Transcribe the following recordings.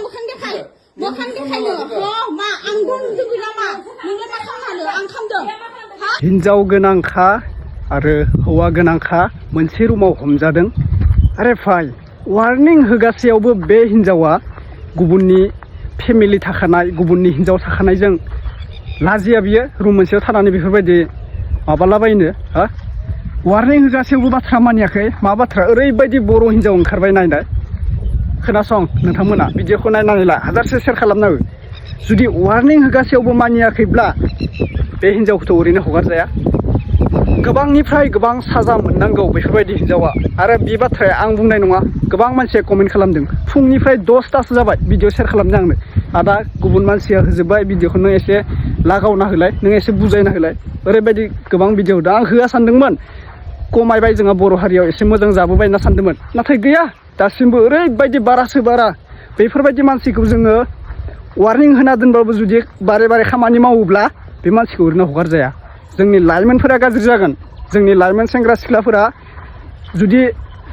मोखां देखायनो मा आं बुंदों गैला मा नोंलाय मा खालामनो आं खालामदों हा हिनजाव गोनांखा आरो हौवा गोनांखा मोनसे रुमाव हमजादों आरे भाई वार्निं होगासेयावबो बे हिनजावा गुबुननि फेमिलि थाखानाय गुबुननि हिनजाव थाखानायजों लाजिया बियो रुम मोनसेयाव थानानै बेफोरबायदि माबालाबायनो हा वार्निं होगासेयावबो बाथ्रा मानियाखै मा बाथ्रा ओरैबायदि बर' हिनजाव ओंखारबाय नायनाय खोनासं नोंथांमोना भिडिअखौ नायनानै ला हाजारसे शेयार खालामनांगौ जुदि वार्निं होगासेयावबो मानियाखैब्ला बे हिनजावखौथ' ओरैनो हगारजाया गोबांनिफ्राय गोबां साजा मोननांगौ बेफोरबायदि हिनजावा आरो बे बाथ्राया आं बुंनाय नङा गोबां मानसिया कमेन्ट खालामदों फुंनिफ्राय 10थासो जाबाय भिडिअ शेयार खालामनो आंनो आदा गुबुन मानसिया होजोब्बाय भिडिअखौ नों एसे लागावना होलाय नों एसे बुजायना होलाय ओरैबायदि गोबां भिडिअ दा आं होआ सानदोंमोन कमायबाय जोंहा बर' हारियाव एसे मोजां जाबोबाय होनना सानदोंमोन नाथाय गैया दासिमबो ओरैबायदि बारासो बारा बेफोरबायदि मानसिखौ जोङो वार्निं होना दोनबाबो जुदि बारे बारे खामानि मावोब्ला बे मानसिखौ ओरैनो हगारजाया जोंनि लाइमोनफोरा गाज्रि जागोन जोंनि लाइमोन सेंग्रा सिख्लाफोरा जुदि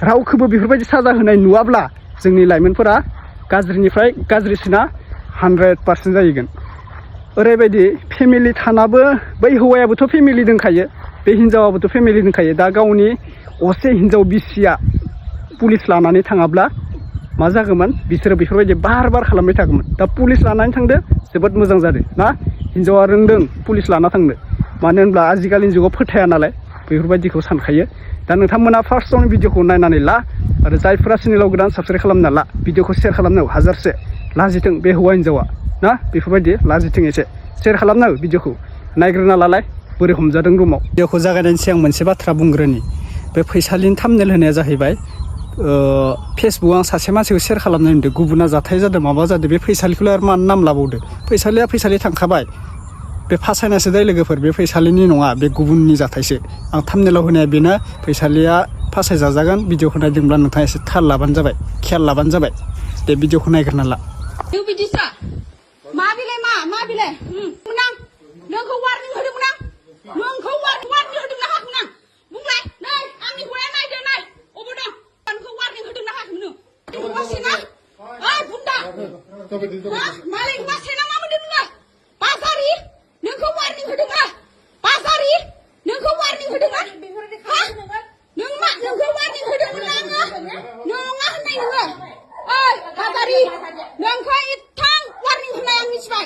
रावखौबो बेफोरबायदि साजा होनाय नुवाब्ला जोंनि लाइमोनफोरा गाज्रिनिफ्राय गाज्रिसिना 100% जाहैगोन ओरैबायदि फेमिलि थानाबो बै हौवायाबोथ' फेमिलि दंखायो बे हिनजावाबोथ' फेमिलि दंखायो दा गावनि असे हिनजाव बिसिया पुलिस लानानै थाङाब्ला मा जागौमोन बिसोरो बेफोरबायदि बार बार खालामबाय थागौमोन दा पुलिस लानानै थांदो जोबोद मोजां जादों ना हिनजावा रोंदों पुलिस लाना थांनो मानो होनब्ला आजिखालिनि जुगाव फोथाया नालाय बेफोरबायदिखौ सानखायो दा नोंथांमोना फार्स्टआवनो भिडिअखौ नायनानै ला आरो जायफोरा चेनेलाव गोदान साबस्क्राइब खालामना ला भिडिअखौ शेयार खालामनांगौ हाजारसे लाजिथों बे हौवा हिनजावा ना बेफोरबायदि लाजिथों एसे शेयार खालामनांगौ भिडिअखौ नायग्रोना लालाय बोरै हमजादों रुमाव भिडिअखौ जागायनायनि सिगां मोनसे बाथ्रा बुंग्रोनि बे फैसालिनि थाम्बनेल होनाया जाहैबाय फेसबुकआव आं सासे मानसिखौ शेयार खालामनाय नुदों गुबुना जाथाय जादों माबा जादों बे फैसालिखौलाय आरो मानो नाम लाबावदो फैसालि थांखाबाय बे फासायनासो जाय लोगोफोर बे फैसालिनि नङा बे गुबुननि जाथायसो आं थाम्बनेलाव होनाया बेनो फैसालिया फासाय जाजागोन भिडिअखौ नायदोंब्ला नोंथाङा एसे थाल लाबानो जाबाय खेयाल लाबानो जाबाय दे भिडिअखौ नायग्रोना ला बिदिसो मा बिलाय मा बिलाय नोंखौ वार्निं होदोंमोन आं नोंखौ वार्निं होदों ना हाखुन आं बुंलाय नै आंनि हौवाया नायदो नाय अबाव दं नोंखौ वार्निं होदों ना हाखुन नों वासेना ओइ बुन्दा मालाय वासेना मा मोनदों नोङो बाजारि नोंखौ वार्निं होदों ना बाजारि नोंखौ वार्निं होदों ना नों मा नोंखौ वार्निं होदोंमोन ना आङो नङा होननाय नोङो ओइ बाजारि नोंखौ एथां वार्निं होनाय आं मिथिबाय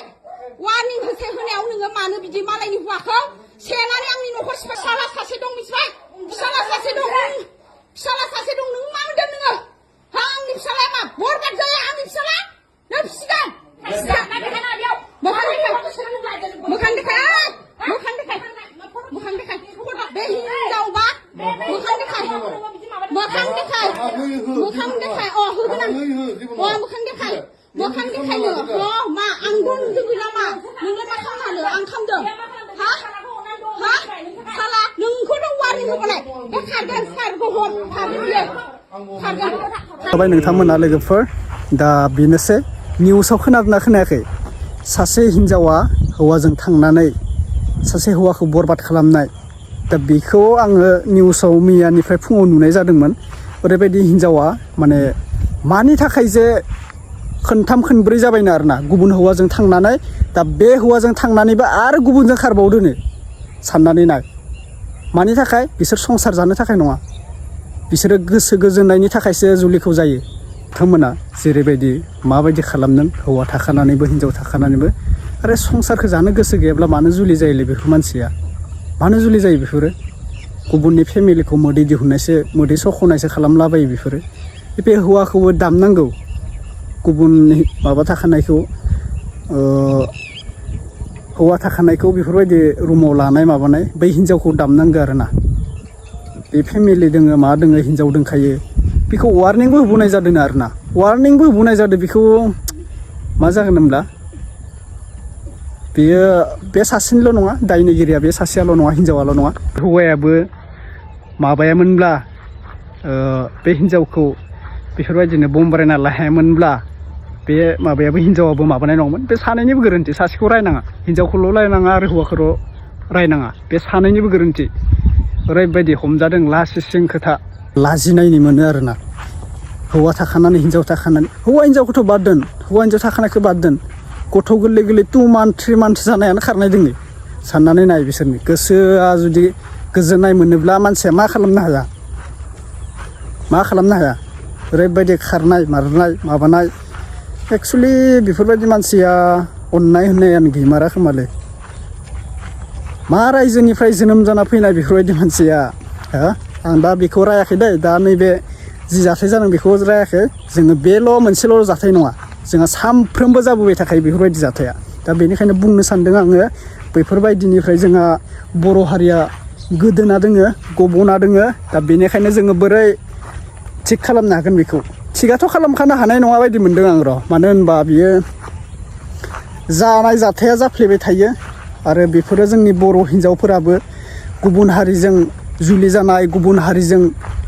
वार्निं होनायाव नोङो मानो बिदि मालायनि हौवाखौ सेनानै आंनि न'खर फिसाला सासे दं मिथिबाय फिसाला सासे दं नों मा मोनदों नोङो हा आंनि फिसालाया मा बरबाद जाया आंनि फिसाला नों फिसिगोन मोखां देखाय बे हिनजावबा मोखां देखाय होगोन आं मोखां देखायनो मा आं बुंदों गैला मा नोंलाय मा खालामनो आं खालामदों हा साला नोंखौथ' वार्निं होबालाय बे खारगोन जाबाय नोंथांमोना लोगोफोर दा बेनोसै निउसाव खोनादोंना खोनायाखै सासे हिनजावा हौवाजों थांनानै सासे हौवाखौ बरबाद खालामनाय दा बेखौ आङो निउसाव मैयानिफ्राय फुङाव नुनाय जादोंमोन ओरैबायदि हिनजावा माने मानि थाखाय जे खनथाम खनब्रै जाबायनो आरोना गुबुन हौवाजों थांनानै दा बे हौवाजों थांनानैबो आरो गुबुनजों खारबावदोनो साननानै नाय मानि थाखाय बिसोर संसार जानो थाखाय नङा बिसोरो गोसो गोजोननायनि थाखायसो जुलिखौ जायो बिथांमोना जेरैबायदि माबायदि खालामदों हौवा थाखानानैबो हिनजाव थाखानानैबो आरो संसारखौ जानो गोसो गैयाब्ला मानो जुलि जायोलै बेफोर मानसिया मानो जुलि जायो बेफोरो गुबुननि फेमिलिखौ मोदै दिहुननायसो मोदै सख'नायसो खालामलाबायो बेफोरो बे हौवाखौबो दामनांगौ गुबुननि माबा थाखानायखौ हौवा थाखानायखौ बेफोरबायदि रुमाव लानाय माबानाय बै हिनजावखौ दामनांगौ आरोना बे फेमिलि दोङो मा दोङो हिनजाव दोंखायो बेखौ वार्निंबो होबोनाय जादों आरोना वार्निंबो होबोनाय जादों बेखौ मा जागोन होनब्ला बेयो बे सासेनिल' नङा दायनिगिरिया बे सासेयाल' नङा हिनजावाल' नङा हौवायाबो माबायामोनब्ला बे हिनजावखौ बेफोरबायदिनो बमबारायना लाहायामोनब्ला बे माबायाबो हिनजावाबो माबानाय नङामोन बे सानैनिबो गोरोन्थि सासेखौ रायनाङा हिनजावखौल' रायनाङा आरो हौवाखौल' रायनाङा बे सानैनिबो गोरोन्थि ओरैबायदि हमजादों लासिं खोथा लाजिनायनि मोनो आरोना हौवा थाखानानै हिनजाव थाखानानै हौवा हिनजावखौथ' बाद दोन हौवा हिनजाव थाखानायखौ बाद दोन गथ' गोरलै गोरलै 2 मान्थ 3 मान्थ जानायानो खारनाय दोङो साननानै नाय बिसोरनि गोसोआ जुदि गोजोननाय मोनोब्ला मानसिया मा खालामनो हाया ओरैबायदि खारनाय मारनाय माबानाय एक्चुअलि बेफोरबायदि मानसिया अननाय होननायानो गैमारा खोमालै मा रायजोनिफ्राय जोनोम जाना फैनाय बेफोरबायदि मानसिया आं दा बेखौ रायाखै दै दा नैबे जि जाथाय जादों बेखौ रायाखै जोङो बेल' मोनसेल' जाथाय नङा जोंहा सामफ्रोमबो जाबोबाय थाखायो बेफोरबायदि जाथाया दा बेनिखायनो बुंनो सानदों आङो बैफोरबायदिनिफ्राय जोंहा बर' हारिया गोदोना दोङो गब'ना दोङो दा बेनिखायनो जोङो बोरै थिग खालामनो हागोन बेखौ थिगाथ' खालामखानो हानाय नङा बायदि मोनदों आं र' मानो होनबा बियो जानाय जाथाया जाफ्लेबाय थायो आरो बेफोरो जोंनि बर' हिनजावफोराबो गुबुन हारिजों जुलि जानाय गुबुन हारिजों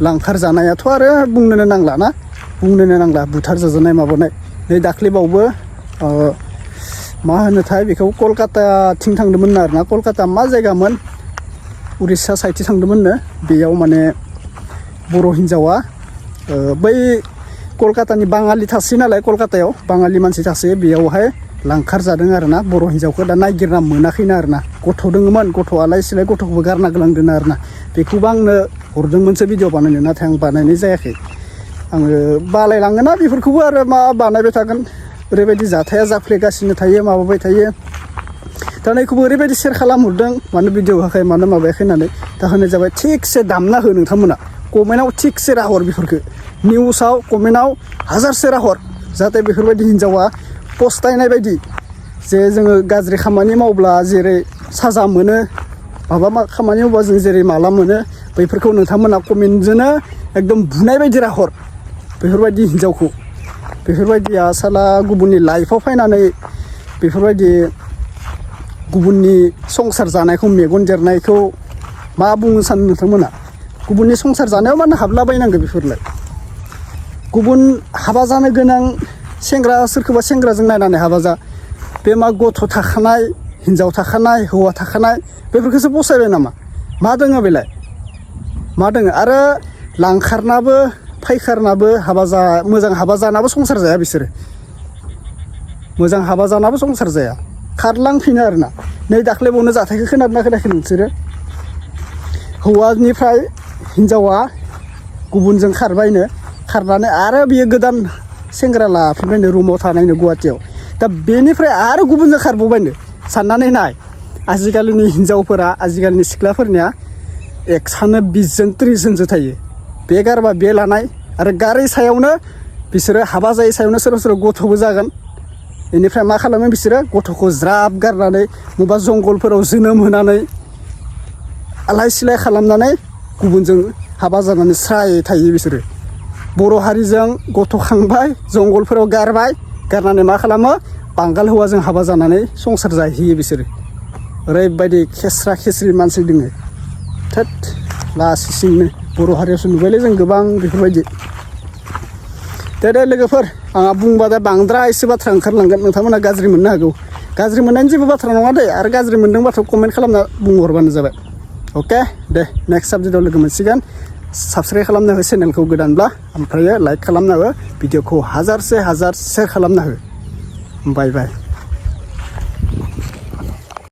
लांखार जानायाथ' आरो बुंनोनो नांला बुथार जाजानाय माबानाय नै दाख्लैबावबो मा होनोथाय बेखौ कलकाताथिं थांदोंमोन आरोना कलकाता मा जायगामोन उरिस्सा साइडथिं थांदोंमोननो बेयाव माने बर' हिनजावा बै कलकातानि बाङालि थासै नालाय कलकातायाव बाङालि मानसि थासै बेयावहाय लांखार जादों आरोना बर' हिनजावखौ दा नागिरना मोनाखैनो आरोना गथ' दङमोन गथ'आलाय सिलाय गथ'खौबो गारना गोलांदों आरोना बेखौबो आंनो हरदोंमोनसो भिडिअ बानायनो नाथाय आं बानायनाय जायाखै आङो बालायलाङोना बेफोरखौबो आरो मा बानायबाय थागोन ओरैबायदि जाथाया जाफ्लेगासिनो थायो माबाबाय थायो दा नैखौबो ओरैबायदि सेयार खालामहरदों मानो भिडिअ होआखै मानो माबायाखै होननानै दा होनाय जाबाय थिगसे दामना हो नोंथांमोना कमेन्टआव थिगसे राहर बेफोरखौ निउसाव कमेन्टआव हाजारसे राहर जाहाथे बेफोरबायदि हिनजावा पस्तायनाय बायदि जे जोङो गाज्रि खामानि मावब्ला जेरै साजा मोनो माबा खामानि मावब्ला जों जेरै माला मोनो बैफोरखौ नोंथांमोना कमेन्टजोंनो एकदम बुनाय बायदि राहर बेफोरबायदि हिनजावखौ बेफोरबायदिया साला गुबुननि लाइफआव फैनानै बेफोरबायदि गुबुननि संसार जानायखौ मेगन देरनायखौ मा बुंनो सानो नोंथांमोना गुबुननि संसार जानायाव मानो हाबलाबायनांगौ बेफोरलाय गुबुन हाबा जानो गोनां सेंग्रा सोरखौबा सेंग्राजों नायनानै हाबा जा बे मा गथ' थाखानाय हिनजाव थाखानाय हौवा थाखानाय बेफोरखौसो फसायबाय नामा मा दोङो बेलाय मा दोङो आरो लांखारनाबो फायखारनाबो मोजां हाबा जानाबो संसार जाया बिसोरो मोजां हाबा जानाबो संसार जाया खारलांफिनो आरोना नै दाख्लैबावनो जाथायखौ खोनादोंना खोनायाखै नोंसोरो हौवानिफ्राय हिनजावा गुबुनजों खारनानै आरो बियो गोदान सेंग्रा लाफिनबायनो रुमाव थानायनो गुवाहाटियाव दा बेनिफ्राय आरो गुबुनजों खारबावबायनो साननानै नाय आजिखालिनि हिनजावफोरा आजिखालिनि सिख्लाफोरनिया एक्सआनो 20 जन 30 जनसो थायो बे गारबा बे लानाय आरो गारै सायावनो बिसोरो हाबा जायै सायावनो सोरबा गथ'बो जागोन बेनिफ्राय मा खालामो बिसोरो गथ'खौ ज्राब गारनानै बबेबा जंगलफोराव जोनोम होनानै आलाय सिलाय खालामनानै गुबुनजों हाबा जानानै स्राय थायो बिसोरो बर' हारिजों गथ' खांबाय जंगलफोराव गारनानै मा खालामो बांगाल हौवाजों हाबा जानानै संसार जाहैयो बिसोरो ओरैबायदि खेस्रा खेस्रि मानसि दोङो थोद लासिंनो बर' हारियावसो नुबायलै जों गोबां बेफोरबायदि दे लोगोफोर आंहा बुंबा दा बांद्राय एसे बाथ्रा ओंखारलांगोन नोंथांमोना गाज्रि मोननो हागौ गाज्रि मोननायनि जेबो बाथ्रा नङा दे आरो गाज्रि मोनदोंबाथ' कमेन्ट खालामना बुंहरबानो जाबाय अके दे नेक्स्ट साबजेक्टआव लोगो मोनसिगोन साबस्क्राइब खालामना हो चेनेलखौ गोदानब्ला ओमफ्राय लाइक खालामना हो भिडिअखौ हाजार सेयार खालामना हो बाय